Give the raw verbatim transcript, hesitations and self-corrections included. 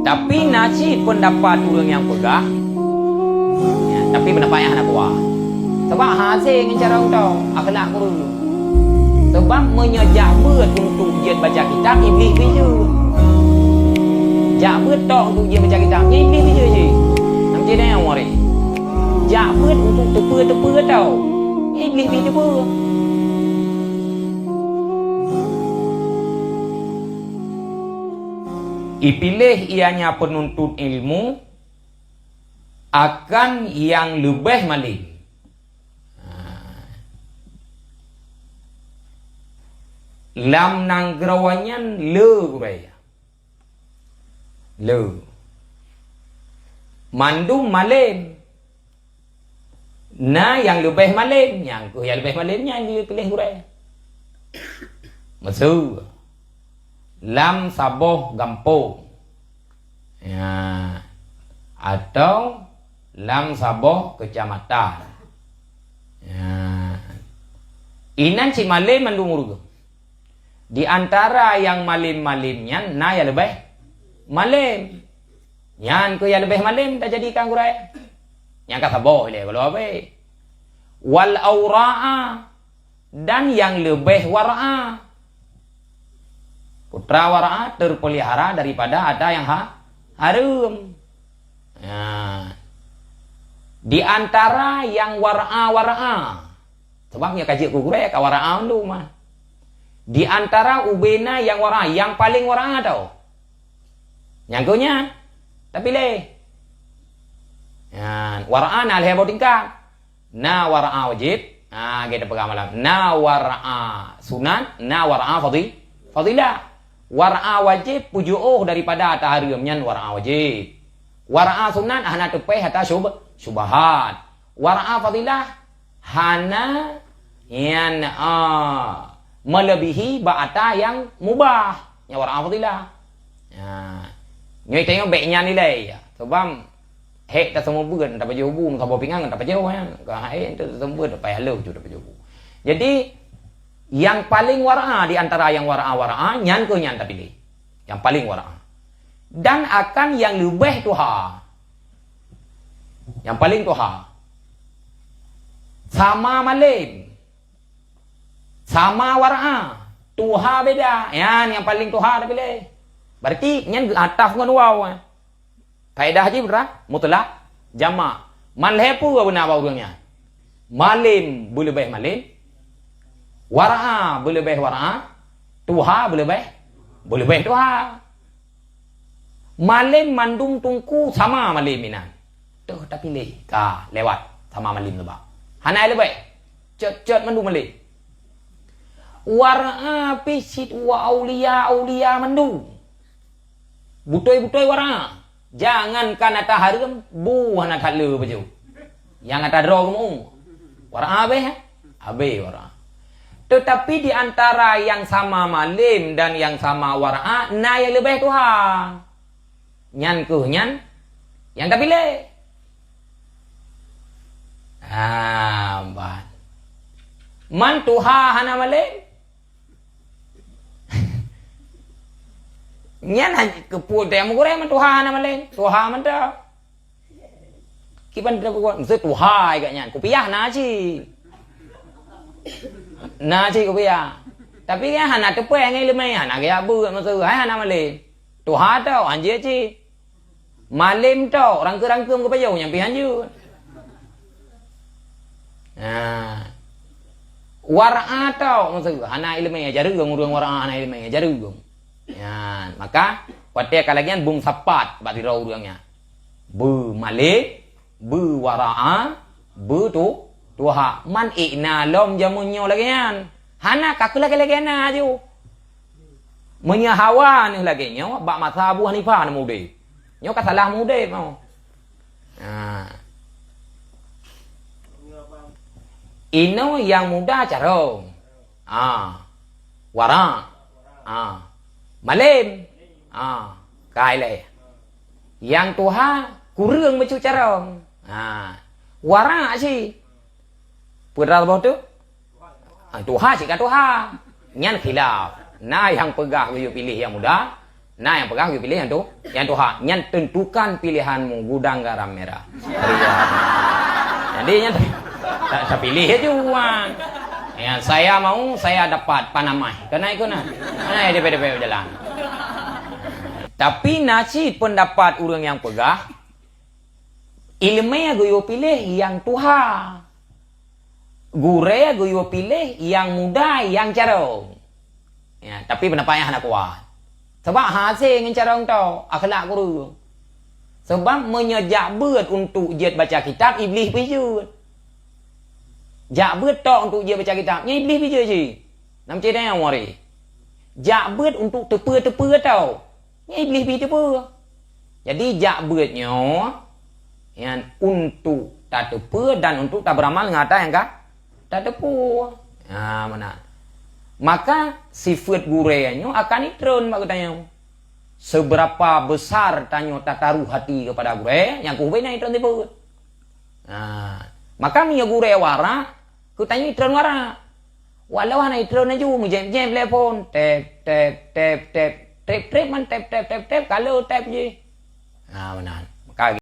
Tapi na cit peundapat ureuëng nyang peugah, ya, tapi peundapat nyan hana kuat. Sabab hase ngon cara utoe, akhlak kureueng. Sabab meunyoe jak beuet untuk jeuet baca kitab, Iblih pih jeuet. Jak beuet tok untuk jeuet baca kitab, nyan Iblih pih jeuet cit. Nam cit nyang waréh. Jak beuet untuk teupeue-teupeue tau, Iblih pih teupeue. Ipiléh ianya peununtut ilmu akan nyang leubeh malem. Lam nanggroe nyan le gurée. Le. Mandum malem. Na nyang leubeh malem, nyang keuh nyang leubeh malem nyan jeuet piléh gurée. Meuseu, lam saboh gampông, ya, atau lam saboh keucamatan, ya, inan cit malem mandum ureuëng. Di antara nyang malem-malem nyan na nyang leubeh malem. Nyan keuh nyang leubeh malem tajadikan gurée. Nyang ka saboh ilée gohlom abée. Wal aura'a, dan nyang leubeh wara'a. Putra wara'a teupeulihara daripada ata nyang ha-, hareuem. Nah, di antara nyang wara'a-wara'a, sabab nyang ka jeuet keu gurée ka wara'a mandum mah. Di antara ubena nyang wara'a, nyang paleng wara'a tau. Nyang keu nyan, tapiléh. Nyan, wara'a na lhée boh tingkat. Na wara'a wajéb, ha, lagée tapeugah malam. Na wara'a sunat, na wara'a fadhi-, fadhilah. Wara'a wajéb peujiôh daripada ata hareuem nyan wara'a wajéb. Wara'a sunat hana teupéh ata syub-, syubhat. Wara'a fadhilah hana nyan, a, meulebihi bak ata nyang mubah. Nyan wara'a fadhilah. Nah, nyoe tanyoe bék nyan ilée, ya. Sabab hék taseumeubeuet, tapajoh bu, saboh pingan tapajoh nyan. Ka hék taseumeubeuet, payah lheueh ju tapajoh bu. Jadi, nyang paleng wara'a di antara nyang wara'a-wara'a, nyan keuh nyan tapiléh. Nyang paleng wara'a. Dan akan nyang leubeh tuha. Nyang paleng tuha. Sama malem. Sama wara'a. Tuha beda. Nyan nyang paleng tuha tapiléh. Berarti nyan geuataf ngon waw, eh. Faedah jih putra, mutlak, jamak. Man lhée peue beuna bak ureuëng nyan. Malem beuleubeh malem, wara'a beuleubeh wara'a, tuha beuleubeh, beuleubeh tuha. Malem mandum teungku sama malem inan. Teuh tapiléh ka lewat sama malem leubeh. Hana leubeh. Cot-cot mandum malem. Wara'a pih cit wa aulia-aulia mandum. Butôi-butôi wara'a. Jangankan ata hareuem, bu hana that le pajoh. Nyang ata droe geumu. Wara'a abéh, eh? Abéh wara'a. Teutapi di antara nyang sama malem dan nyang sama wara'a, na nyang leubeh tuha. Nyan keuh nyan nyang tapiléh. Ha, ban. Man tuha hana malem, nyan han-, keupeue teuh nyang meugurée man tuha hana malem? Tuha mantong. Kiban teupeugah, "Meuseu tuha geuh nyan, kupiah na cit." Na cit kupiah. Tapi kan hana teupeu ngon iéleumé, hana geujak beuet meuseu, hai hana malem. Tuha tau, hanjeuet cit. Malem tau, rangkeum-rangkeum geupajoh nyang pih hanjeuet. Nah. Wara'a tau, meuseu hana iéleumé, jareueng ureuëng wara'a hana iéleumé, jareueng. Nyan, maka watée ka lagée nyan beusapat bak sidroe ureuëng nyan. Beumalem, beuwara'a, beutu-, tuha. Man ék na lom jameun nyoe lagée nyan. Hana ka keuh lagée-lagée na aju. Meunyoe hawa neuh lagée nyoe, bak masa Abu Hanifah na meuudeb. Nyoe ka salah meuudeb nyoe. Ha. Inoe nyang muda carông. Ha. Wara'. Ha. Malem. Ha. Ka ilée. Nyang tuha kureueng bacut carông. Ha. Wara' cit. Peue rot boh tu? Ha, tuha cit ka tuha. Nyan khilaf. Na nyang peugah geuyue piléh nyang muda, Nah, nyang peugah geuyue piléh nyang tu, nyang tuha. Nyan tentukan pilihanmu, gudang garam merah. Jadi nyan ta-, tapiléh aju wan. Ya, saya mau, saya dapat panamah. Keunan ikot na. Nah, depek-depek jalan. Tapi na cit pendapat ureuëng nyang peugah, iéleumé geuyue piléh nyang tuha. Gurée geuyue piléh nyang muda, nyang carông. Ya, tapi pendapat nyan hana kuat. Sabab hase ngon carông tho, akhlak gurée. Sabab meunyoe jak beuet untuk jeuet baca kitab, Iblih pih jeuet. Jak beuet tok untuk jeuet baca kitab, nyan Iblih pih jeuet cit. Nam cit nyang waréh. Jak beuet untuk teupeue-teupeue tho. Nyan Iblih pih teupeue. Jadi jak beuet nyoe nyan untuk tateupeue dan untuk taberamal ngon ata nyang ka tateupeue. Ha, meunan. Maka sifat gurée nyoe akan itreun bak geutanyoe. Seberapa besar tanyoe tataruh hati kepada gurée, nyang keuh bena itreun sifat. Ha, maka meunyoe gurée warak, keu tanyoe itreun warak. Walau hana itreun laju, meujép-jép lé phon, tép, tép, tép, tép, trép, trép man tép, tép, tép, tép, ka lheueh tép jih. Ha, meunan. Maka